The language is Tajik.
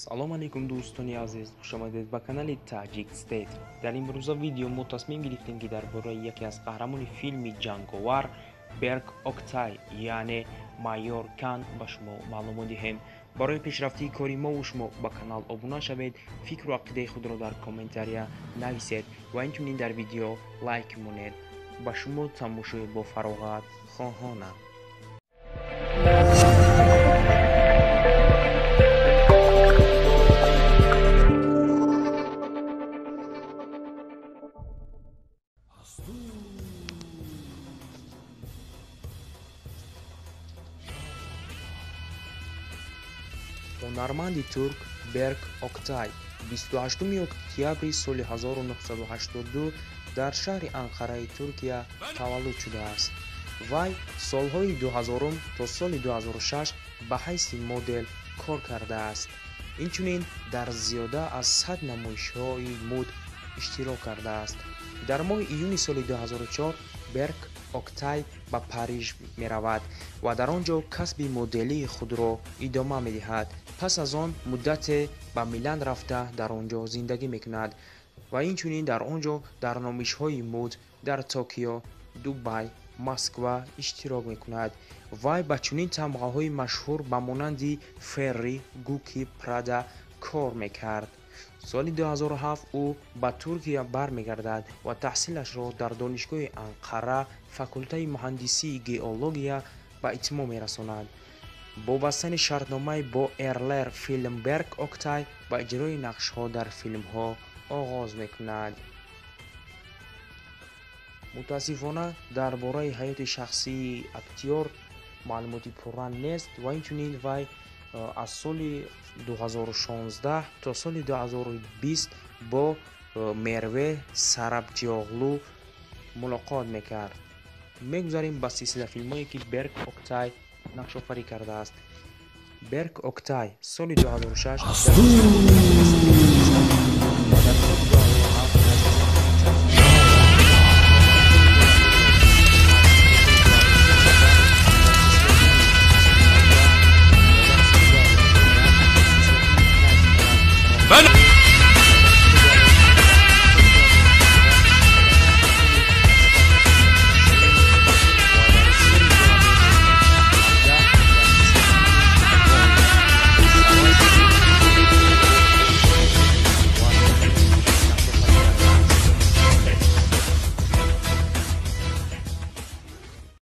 Салом алейкум дӯстони азиз, хушомадед ба канали Таҷик Стейт. Дар имрӯза видео мо тасмим гирифтем, ки дар бораи яке аз қаҳрамони филми ҷанговар Берк Октай, яъне майор Кан ба шумо маълумот диҳем. Барои пешрафтии кори мову шумо ба канал обуна шавед, фикру ақидаи худро дар комментария нависед ва инчунин дар видео лайк монед. Ба шумо тамошои бофароғат хоҳонам. Ҳунарманди турк Берк Октай 28 октябри соли 1982 дар шаҳри Анқараи Туркия таваллуд шудааст. Вай солҳои 2000 то соли 2006 ба ҳайси модел кор кардааст. Инчунин дар зиёда аз 100 намоишҳои муд иштирок кардааст. Дар моҳи июни соли 2004 Берк Октай ба Париж меравад ва дар он ҷо касби моделии худро идома медиҳад. Пас аз он муддате ба Милан рафта дар он ҷо зиндагӣ мекунад ва инчунин дар он ҷо дар намоишҳои муд дар Токио, Дубай, Москва иштирок мекунад. Вай ба чунин тамғаҳои машҳур ба монанди Ферри, Гуки, Прада кор мекард. Соли 2007 ӯ ба Туркия бармегардад ва таҳсилашро дар Донишгоҳи Анқара, факултаи муҳандисии геология ба итмом мерасонад. Бо бастани шартномаи бо Эрлер Филм Берк Октай ба иҷрои нақшҳо дар филмҳо оғоз мекунад. Мутаассифона, дар бораи ҳаёти шахсии актёр маълумоти пурра нест ва инчунин вай аз соли 2016 то соли 2020 бо Мерве Сарабҷиоғлу мулоқот мекард. Мегузарем ба силсила филмҳое, ки Берк Октай нақшофарӣ кардааст. Берк Октай соли 2006